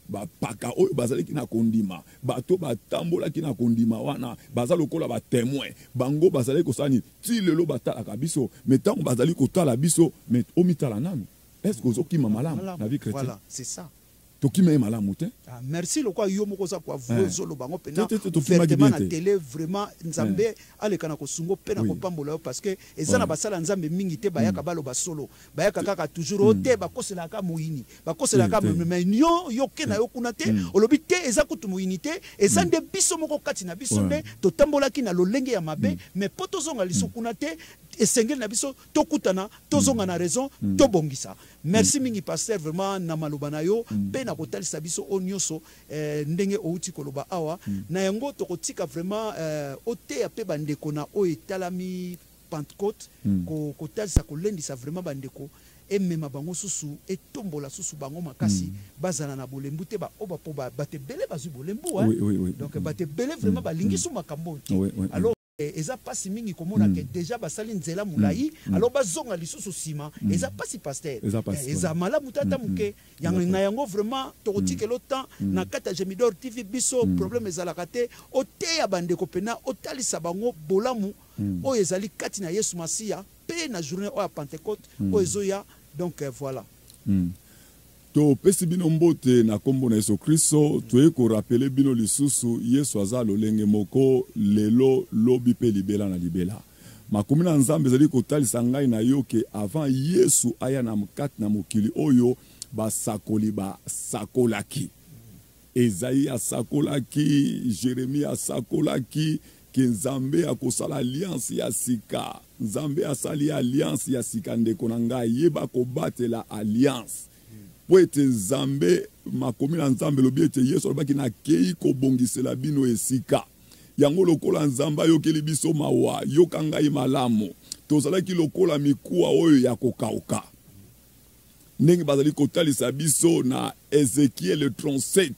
Bapaka oyo bazalaki na kondima, bato batambolaki na kondima wana, baza lokola batemoin. Bango bazalaki kosala nini? Ti lelo batalaka biso. Mais ntango bazali kotala biso, mais omitala nanu, est ce que ozokima malamu na vie chrétienne? Voilà, c'est ça. Tokima ye malamu te. Ah, merci lokwa yo moko oza koavoue, ozoloba yango mpena ouvertement na télé. Vraiment Nzambe aleka na kosungo mpe na kopambola yo, parce que eza na basala Nzambe mingi te bayaka baloba solo, bayaka kaka toujours o te, bakoselaka moyini, bakoselaka. Mais yo yoke na yo kuna te, olobi te eza kutu moyini te, eza nde biso moko kati na biso nde totambolaki na lolenge ya mabe. Mais mpo tozonga liso kuna te, esengeli na biso tokutana, tozonga na raison, tobongisa. Merci mingi pasteur, vraiment na maloba na yo mpe na kotalisa biso oyo nyonso ndenge outi koloba awa. Na yango tokotika vraiment oteya mpe bandeko na oyo etalami Pentecôte, kotalisa, kolendisa vraiment bandeko, emema bango susu, etombola susu bango makasi, bazala na bolembu te, baoyo bapo bato ebele bazwi bolembu. Donc bato ebele vraiment balingi su makambo te. Alors eza mpasi mingi komona ke déjà basali nzela molai, alors bazonga lisusu nsima, eza mpasi pasteur, eza malamu te ata moke. Na yango vraiment tokotikela temps na kati ya Gemidor TV. Biso problème ezalaka te, oteya bandeko mpena, otalisa bango bolamu oyo ezali kati na Yesu Masiya mpe na journée oyo ya Pentecôte oyo ezoya. Donc voilà. Topesi bino mbote na nkombo na Yesu Kristo. Toyei korappeler bino lisusu, Yesu aza lolenge moko lelo, lobi mpe libela na libela. Makomi na Nzambe ezali kotalisa ngai na yo ke avant Yesu aya na kati na mokili oyo, basakoli basakolaki. Ezayi asakolaki, Jeremie asakolaki ke Nzambe akosala alliance ya sika. Nzambe asali alliance ya sika. Ndeko na ngai, yeba kobatela alliance, mpo ete Nzambe, makomi na Nzambe elobi ete Yesu alobaki: "Nakei kobongisela bino esika." Yango lokola Nzambe ayokeli biso mawa, yoka ngai malamu, tozalaki lokola mikuwa oyo ya kokauka, ndenge bazali kotalisa biso na Ezekiel 37.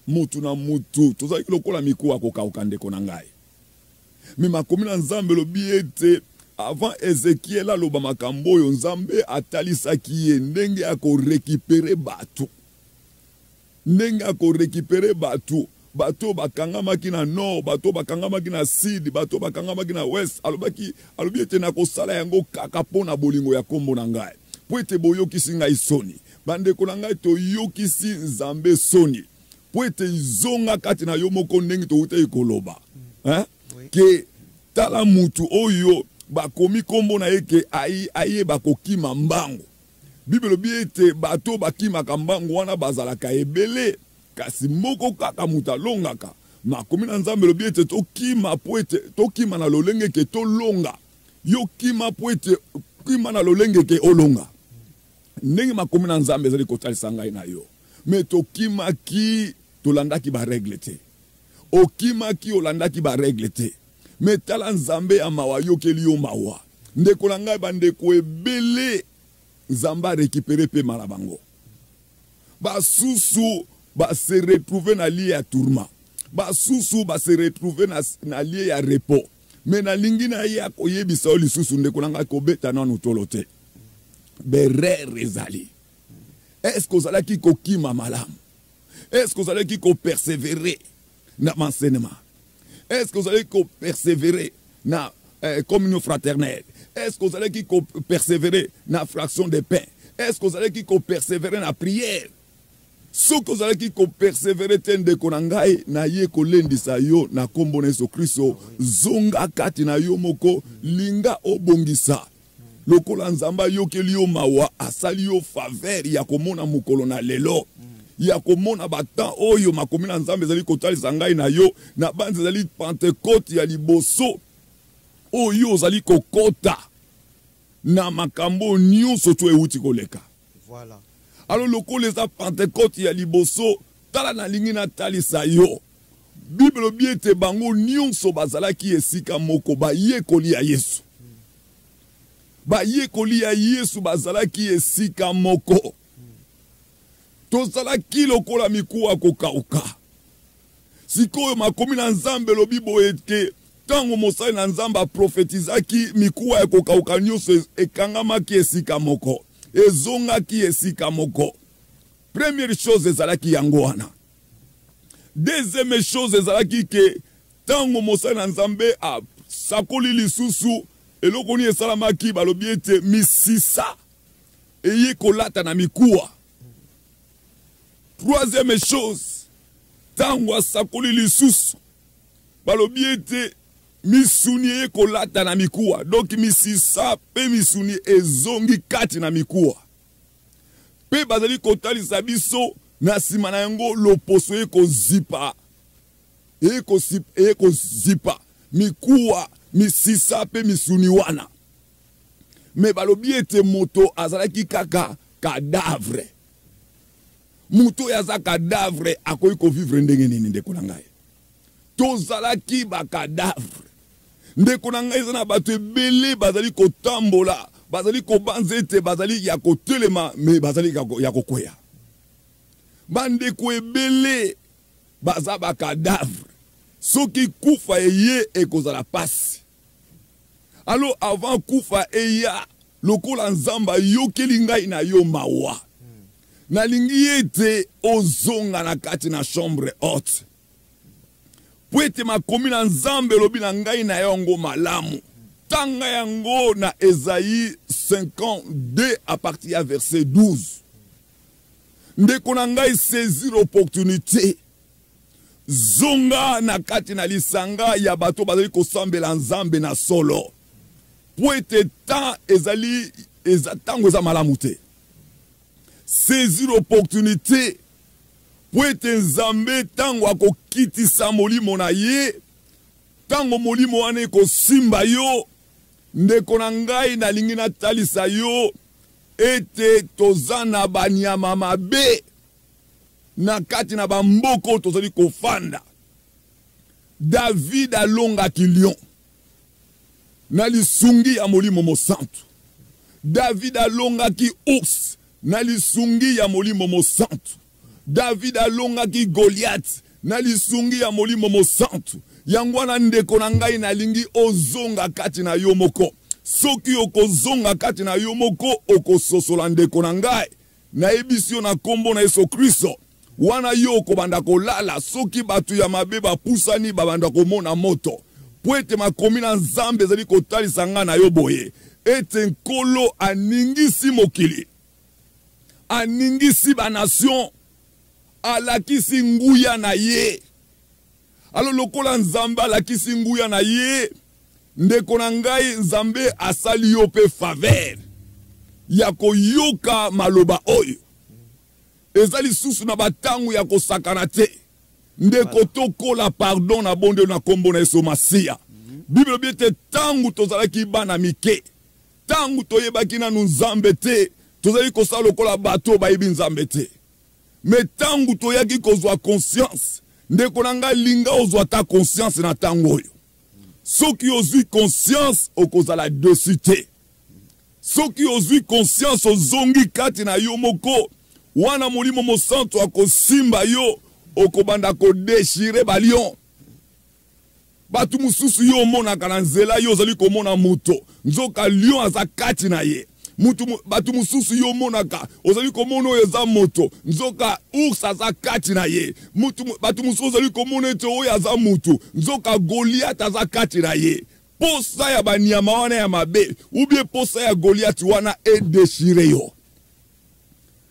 Mutu na mutu tozalaki lokola mikuwa ya kokauka, ndeko na ngai. Mais makomi na Nzambe elobi ete avant Ezekiel aloba makambo oyo, Nzambe atalisaki ye ndenge ya korécupérer bato, ndenge ya korécupérer bato, bato oyo bakangamaki na nord, bato oyo bakangamaki na sud, bato oyo bakangamaki na ouest. Alobaki, alobi ete nakosala yango kaka mpo na bolingo ya nkombo na ngai, mpo ete boyokisi ngai soni. Bandeko na ngai, toyokisi Nzambe soni, mpo ete izonga kati na yo moko ndenge toutaki koloba, hein? Ke tala mutu oyo bakomi nkombo na ye ke ayeba kokima mbangu. Bible elobi ete bato bakimaka mbangu wana bazalaka ebele, kasi moko kaka moto alongaka. Makomi na Nzambe elobi ete tokima mpo ete tokima na lolenge ke tolonga. Yo kima mpo ete kima na lolenge ke olonga. Ndenge makomi na Nzambe ezali kotalisa ngai na yo. Mais tokimaki, tolandaki ba règles te. Okimaki, olandaki ba règles te. Mais tala Nzambe ya mawa ayokeli yo mawa. Ndeko na ngai, bandeko ebele Nzambe a recuperer pema na bango. Basusu ba se retrouver na lieu ya tourment. Basusu ba se retrouver na, na lieu ya repos. Mais nalingi naya koyebisa yo lisusu ndeko na ngai, kobeta nanu tolo te. Berere ezali. Est-ce que ozalaki kokima malamu? Est-ce que ozalaki koperseverer na enseignement? Est-ce que ozalaki koperseverer na communion fraternelle? Est-ce que ozalaki koperseverer na fraction de pain? Est-ce que ozalaki koperseverer na prière? Soki ozalaki koperseverer te, ndeko na ngai, naye kolendisa yo na nkombo na Yesu Kristo, zonga kati na yo moko, linga obongisa. Lokola Nzambe ayokeli yo mawa, asali yo faveur ya komona mokolo na lelo, ya komona batemps oyo makomi na Nzambe ezali kotalisa ngai na yo, na banzi ezali Pentecote ya liboso oyo ozali kokota na makambo nyonso to euti koleka. Voilà. Alors lokola eza Pentecote ya liboso, tala nalingi natalisa yo. Bible elobi ete bango nyonso bazalaki esika moko, bayekoli ya Yesu. Bayekoli ya Yesu bazalaki esika moko. Tozalaki lokola mikuwa kokauka. Sikoyo makomi na Nzambe elobi boye ke ntango mosali na Nzambe aprofetizaki, mikuwa ya kokauka nyonso ekangamaki esika moko, ezongaki esika moko. Première chose ezalaki yango wana. Deuxième chose ezalaki ke ntango mosali na Nzambe asakoli lisusu, eloko nini esalamaki? Balobi ete misisa eye kolata na mikuwa. Troisième chose, ntango asakoli lisusu, balobi ete misuni eye kolata na mikuwa. Donc misisa pe misuni ezongi kati na mikuwa. Pe bazali kotalisa biso na nsima na yango loposo eye kozipa, eye kozipa mikuwa, misisa pe misuni wana. Me balobi ete moto azalaki kaka cadavre. Moto oyo aza cadavre akoki kovivre ndenge nini? Ndeko na ngai, tozalaki ba cadavre. Ndeko na ngai, eza na bato ebele bazali kotambola, bazali kobanza ete bazali ya kotelema, me bazali ya kokweya. Bandeko ebele baza ba cadavre. Soki kufa eye ekozala pasi. Alo avant kufa eya, lokola Nzambe ayokeli ngai na yo mawa, nalingi ete ozonga na kati na chambre haute, po ete makomi na Nzambe elobi na ngai na yango malamu. Tanga yango na Esaïe 52 à partir ya verset 12. Ndeko na ngai, saisir opportunité, zonga na kati na lisanga ya bato bazali kosambela Nzambe na solo, po ete temps ezali, eza, tango eza malamu te. Saisir opportunité, po ete Nzambe tango akokitisa molimo na ye, tango molimo wana ekosimba yo, ndeko na ngai, nalingi natalisa yo ete toza na banyama mabe na kati na bamboka oyo tozali kofanda. David alongaki lion na lisungi ya Molimo Mosantu. David alongaki ours na lisungi ya Molimo Mosantu. David alongaki Goliath na lisungi ya Molimo Mosantu. Yango wana ndeko na ngai, nalingi ozonga kati na yo moko. Soki okozonga kati na yo moko, okososola ndeko na ngai. Nayebisi yo na nkombo na Yesu Kristo, wana yo okobanda kolala, soki bato ya mabe bapusani, babanda komona moto. Po ete makomi na Nzambe ezali kotalisa ngai na yo boye, ete Nkolo aningisi mokili, aningisi ba nation, alakisi nguya na ye. Alo lokola Nzambe alakisi nguya na ye, ndeko na ngai, Nzambe asali yo pe faveur ya koyoka maloba oyo. Eza lisusu na batango ya kosakana te. Ndeko, tokola pardon na bondelo na kombo na Yesu Masiya. Bible elobi ete tango tozalaki bana mike, tango toyebaki nanu Nzambe te, Tozalaki kosala lokola bato oyo bayebi Nzambe te. Me ntango toyaki kozwa conscience, ndeko na ngai, linga ozwa ata conscience na ntango oyo. Soki ozwi conscience, okozala deçu te. Soki ozwi conscience, ozongi kati na yo moko, wana Molimo Mosantu akosimba yo, okobanda ko dechirer ba lions. Bato mosusu yo omonaka na nzela, yo ozali komona moto, nzoka lion aza kati na ye. Mutu, bato mosusu yo omonaka, ozali komona oyo eza moto, nzoka ours aza kati na ye. Mutu, bato mosusu ozali komona ete oyo aza mutu, nzoka Goliath aza kati na ye. Posa ya banyama wana ya mabe, ou bien posa ya Goliath wana e dechire yo.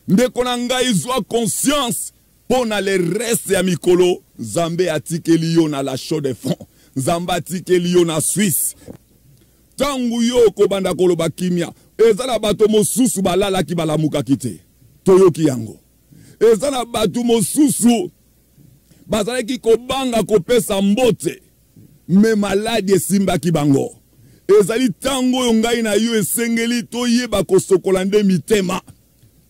Ndeko na ngai, zwa conscience mpo na le reste ya mikolo Nzambe atikeli yo na la chaux de fond, Nzambe atikeli yo na Suisse. Ntango yo okobanda koloba kimia, eza na bato mosusu balalaki balamukaki te, toyoki yango. Eza na bato mosusu bazalaki kobanga kopesa mbote, me maladi esimbaki bango. Ezali ntango oyo ngai na yo esengeli toyeba kosokola nde mitema.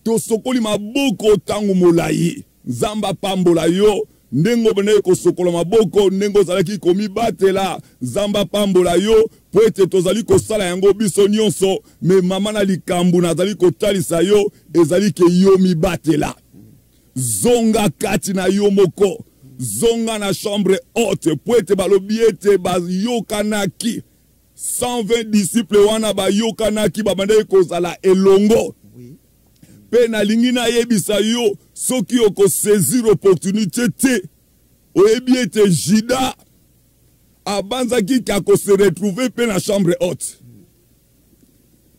Tosokoli maboko ntango molai. Nzambe apambola yo ndenge obandaki kosokola maboko, ndenge ozalaki komibatela. Nzambe apambola yo mpo ete tozali kosala yango biso nyonso. Me mama, na likambo nazali kotalisa yo ezali ke yo mibatela. Zonga kati na yo moko, zonga na chambre haute, mpo ete balobi ete bayokanaki 120 disciples wana bayokanaki, babandaki kozala elongo. Mpe nalingi nayebisa yo, soki okosaisir opportunité te, oyebi ete Judas abanzaki ke akose retrouver mpe na chambre haute.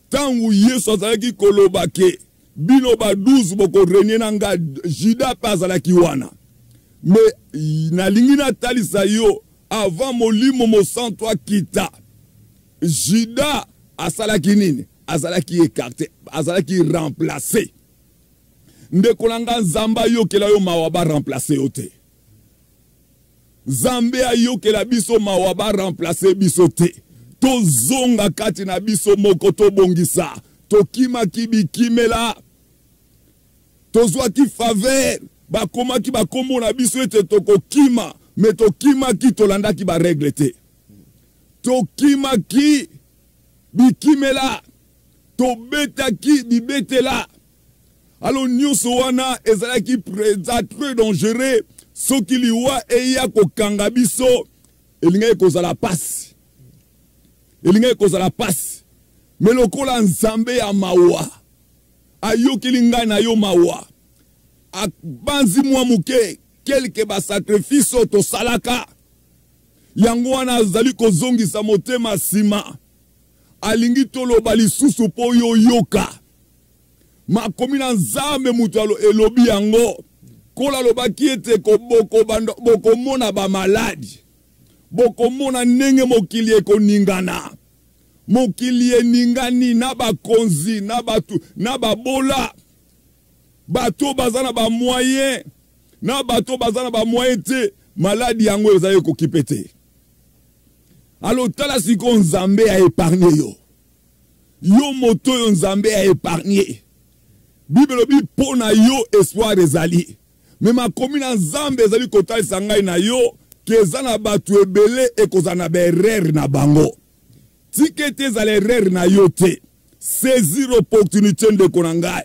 Ntango Yesu azalaki koloba ke bino ba 12 bokorenie na nga, Judas mpe azalaki wana. Me nalingi natalisa yo, avant Molimo Mosantu akita, Judas asalaki nini? Azalaki écarté, azalaki remplacé. Ndeko na nga, Nzambe ayokela yo mawa, ba remplacer yo te. Nzambe ayokela biso mawa, ba remplacer biso te. Tozonga kati na biso moko, tobongisa. Tokimaki bikimela, tozwaki faveur, bakomaki bakombo na biso ete tokokima, me tokimaki, tolandaki ba règle te. Tokimaki bikimela, tobetaki bibetela. Alors nyonso wana ezalaki eza très dangereux. Soki liwa eya kokanga biso, elingaki kozala pasi, elingaki kozala pasi. Me lokola Nzambe ya mawa ayokeli ngai na yo mawa, abanzi mwa moke kelke basakrifise oyo tosalaka, yango wana azali kozongisa motema nsima. Alingi toloba lisusu mpo yo yoka makomi na Nzambe. Moto elobi yango, Nkolo alobaki ete bokomona bamaladi, bokomona ndenge mokili ekoningana. Mokili eningani na bakonzi, na bato, na babola, bato baza na bamoyen na bato baza na bamoyen te. Maladi yango ezali ekokipe te. Alo tala sikoyo, Nzambe a épargne yo, yo moto oyo Nzambe a épargne. Bible elobi mpo na yo espoir ezali. Me makomi na Nzambe ezali kotalisa ngai na yo ke eza na bato ebele ekozala na baerreur na bango. Tika ete ezala erreur na yo te. Saisir opportunité, ndeko na ngai,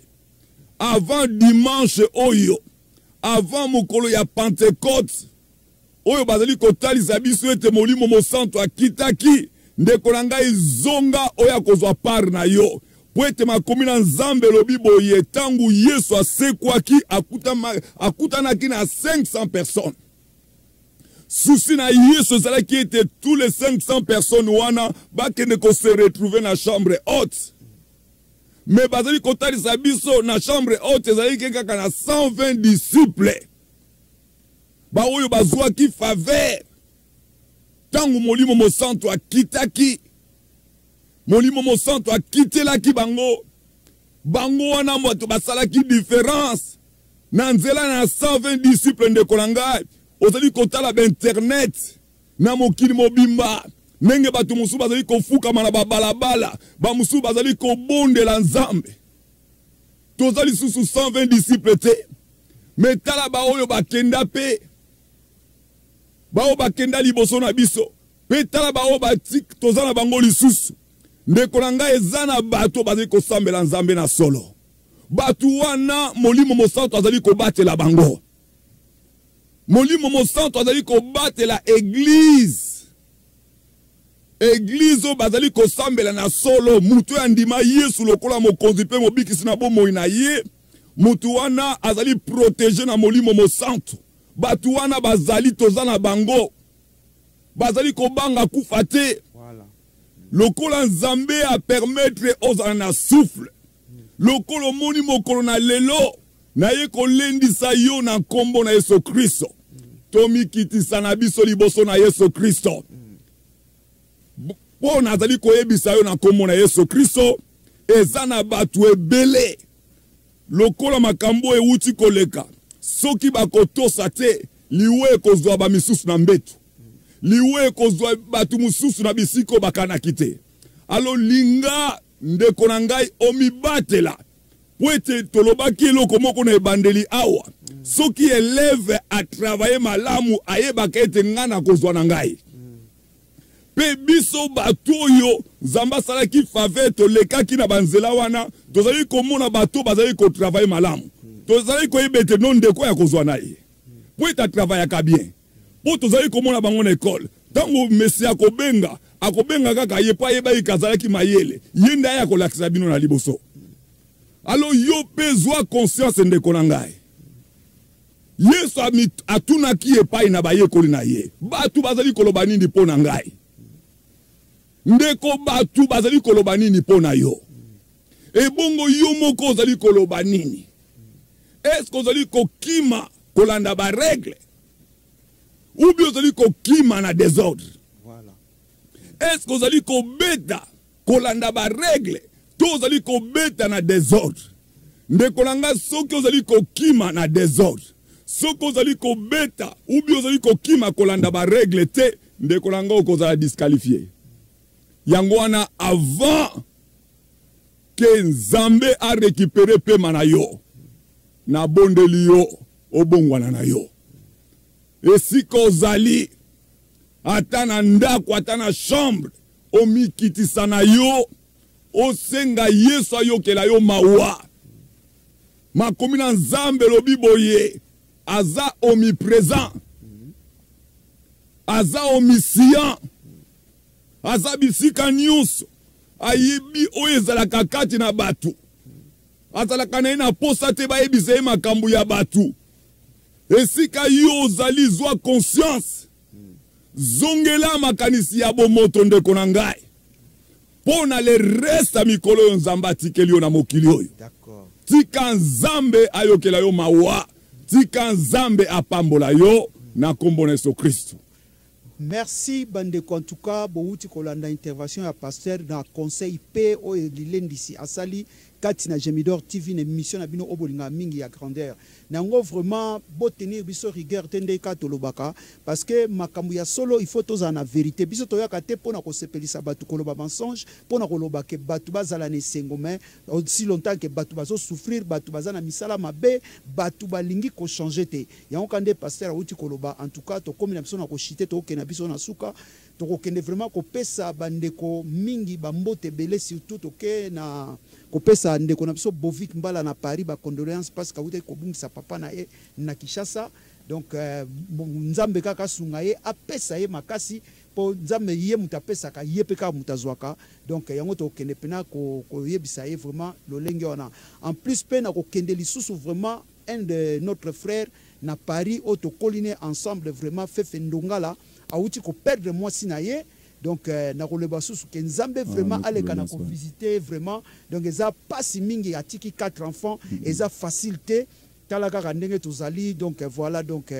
avant dimanche oyo, avant mokolo ya Pentecôte oyo bazali kotalisa biso ete Molimo Mosantu akitaki. Ndeko na ngai, zonga oyo akozwa part na yo, mpo ete makomi na Nzambe elobi boye: ntango Yesu asekwaki, akutanaki na 500 personnes. Susi na Yesu ezalaki ete tous les 500 personnes wana bakende kose retrouver na chambre haute. Me bazali kotalisa biso na chambre haute ezalaki kaka na 120 disciples, baoyo bazwaki faveur ntango Molimo Mosantu akitaki. Molimo Mosantu akitelaki bango. Bango wana bato basalaki différence na nzela na 120 disciples. Ndeko na ngai, ozali kotala bainternet na mokili mobimba, ndenge bato mosusu bazali kofukama na babalabala, bamosusu bazali kobondela Nzambe. Toza lisusu 120 disciples te. Mais tala baoyo bakenda mpe baoyo bakenda liboso na biso mpe tala baoyo batik toza na bango lisusu. Ndeko na ngai, eza na bato bazali kosambela Nzambe na solo. Bato wana Molimo Mosantu azali kobatela bango. Molimo Mosantu azali kobatela eglise. Eglise oyo bazali kosambela na solo, moto oyo andima Yesu lokola mokonzi mpe mobikisi na bomoi na ye, moto wana azali protege na Molimo Mosantu. Bato wana bazali, toza na bango, bazali kobanga kufa te. Lokola Nzambe a permettre ozala na souffle, lokola omoni mokolo na lelo, naye kolendisa yo na nkombo na Yesu Kristo. Tomikitisa na biso liboso na Yesu Kristo. Mpo nazali koyebisa yo na nkombo na Yesu Kristo, eza na bato ebele lokola makambo ewuti koleka, soki bakotosa te, liwa ekozwa bamisusu na mbetu, liwa ekozwa bato mosusu na bisika oyo bakanaki te. Alo linga ndeko na ngai omibatela, po ete tolobaki eloko moko na ebandeli awa, soki eleve atravaille malamu, ayebaka ete ngai nakozwa na ngai. Mpe biso bato oyo Nzambe asalaki faveur, tolekaki na banzela wana, tozali komona bato bazali kotravaille malamu, tozali koyeba ete no ndeko ya kozwa na ye mpo ete atravayaka bien, mpo tozali komona bango na ekole. Ntango mesi akobenga, akobenga kaka ye mpo ayebaki kazalaki mayele, ye nde aya kolakisa bino na liboso. Alo yo mpe zwa conscience ndeko na ngai. Yesu atunaki epai na bayekoli na ye, bato bazali koloba nini mpo na ngai? Ndeko, bato bazali koloba nini mpo na yo? Ebongo yo moko ozali koloba nini? Eske ozali kokima kolanda baregle ou bien ozali kokima na desordre? Eske ozali kobeta kolanda baregle to ozali kobeta na desordre? Ndeko na ngai, soki ozali kokima na desordre, soki ozali kobeta ou bien ozali kokima kolanda baregle te, ndeko na ngai, okozala disqualifie. Yango wana avant ke Nzambe a récupérer pema na yo, nabondeli yo obongwana na yo esika ozali, ata na ndako, ata na chambre, omikitisa na yo, osenga Yesu ayokela yo mawa. Makomi na Nzambe elobi boye, aza omnipresent, aza omniscient, aza bisika nyonso, ayebi oyo ezalaka kati na bato, azalaka na ye na posa te bayebisa ye makambo ya bato. Esika yo ozali, zwa conscience, zongela makanisi ya bomoto ndeko na ngai, mpo na le reste ya mikolo oyo Nzambe atikeli yo na mokili oyo. Tika Nzambe ayokela yo mawa, tika Nzambe apambola yo na nkombo na Yesu Kristo. Merci bandeko, en tout cas bowuti kolanda intervention ya pasteur na conseil pe oyo lilendisi asali kati na Gemidor TV na émission na bino oyo bolingaka mingi ya grandeur. Na yango vraiment bo tenir biso rigueur te nde kaka tolobaka, parce que makambo ya solo il faut tozala na vérité. Biso toyaka te pona kosepelisa bato, koloba mensonge pona koloba ke bato bazala na esengo, mais aussi longtemps que bato bazo souffrir, bato baza na misala mabe, bato balingi ko changer te. Yango ka nde pasteur awuti koloba. En tout cas tokomi na biso na koshite, tokokende na biso na suka, tokokende vraiment kopesa bandeko mingi bambote ebele, surtout toke na kopesa ndeko na biso Bovik Mbala na Paris ba condoléances, parce que awutaki kobungisa papa na ye na Kinshasa. Donc Nzambe kaka asunga ye, apesa ye makasi, po Nzambe ye moto apesaka, ye pe kaka moto azwaka. Donc yango tokokende pena koyebisa ye vraiment lolenge wana. En plus pe na kokende lisusu vraiment un de notre frère na Paris oyo tokoli ne ensemble vraiment, Fefe Ndongala, awuti ko perdre mwasi na ye. Donc nakoloba susu ke Nzambe vraiment aleka na ko visiter vraiment. Donc eza pasi mingi, atiki 4 enfants, eza facile te. Tala kaka ndenge tozali. Donc voilà, donc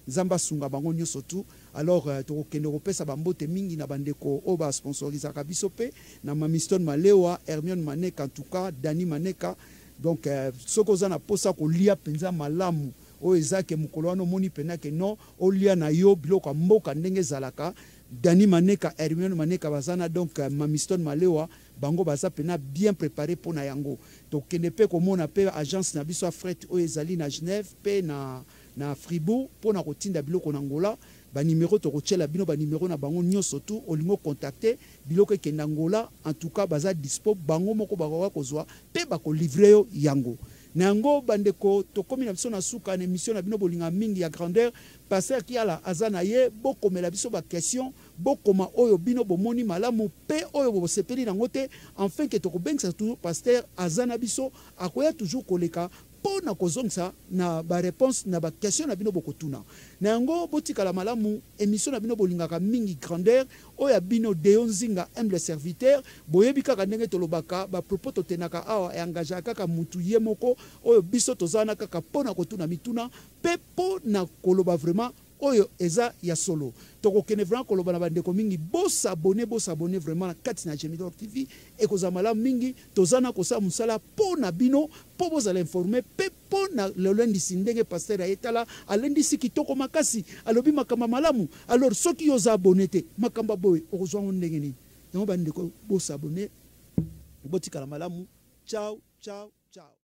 Nzambe asunga bango nyonso tout. Alors tokokende kopesa bambote mingi na bandeko oyo ba sponsorisaka biso pe na Mamiston Malewa, Hermione Maneka, en tout cas Dani Maneka. Donc soki oza na posa kolia penza malamu oyo eza ke mokolo wana omoni pena ke non olia na yo biloko ya mboka ndenge ezalaka. Dani Maneka, Hermione Maneka baza na donc Mamiston Malewa, bango baza pena bien préparé pona yango. Tokende pe komona pe agence na biso ya fret oyo ezali na Genève pe na na Fribourg pona kotinda biloko na Angola. Ba numero tokotiela bino ba numero na bango nyoso tout olingo contacter biloko ekende Angola, en tout cas baza dispo bango moko bakoka kozwa pe bako livrer yo yango. Na yango bandeko tokomi na biso na suka na emission na bino bolinga mingi ya grandeur. Pasteur Kiala aza na ye, bokomela biso ba question, bokoma oyo bino bomoni malamu pe oyo bosepeli nango te, enfin que tokobengisa toujours pasteur aza na biso, akoya toujours koleka po na kozongisa na ba reponse na ba question na bino bokotuna. Na yango botikala malamu, emission na bino bolingaka mingi grandeur oyo ya bino Deo Nzinga humble serviteur, boyebi kaka ndenge tolobaka, ba propos totenaka awa e engageaka kaka mutu ye moko, oyo biso toza wana kaka po na kotuna mituna pe po na koloba vraiment oyo eza ya solo. Tokokende vraiment koloba na bandeko mingi, bo s'abonner, bo s'abonner vraiment na kati na Gemidor TV, ekozala malamu mingi. Toza na kosala mosala po na bino, po bozala informe pe po na lolendisi ndenge pasteur aye tala alendisi kitoko makasi, alobi makambo ya malamu. Alors soki yo oza abonné te, makambo ya boye okozwa yango ndenge nini? Yango bandeko bo s'abonner, botikala malamu. Ciao, ciao, ciao.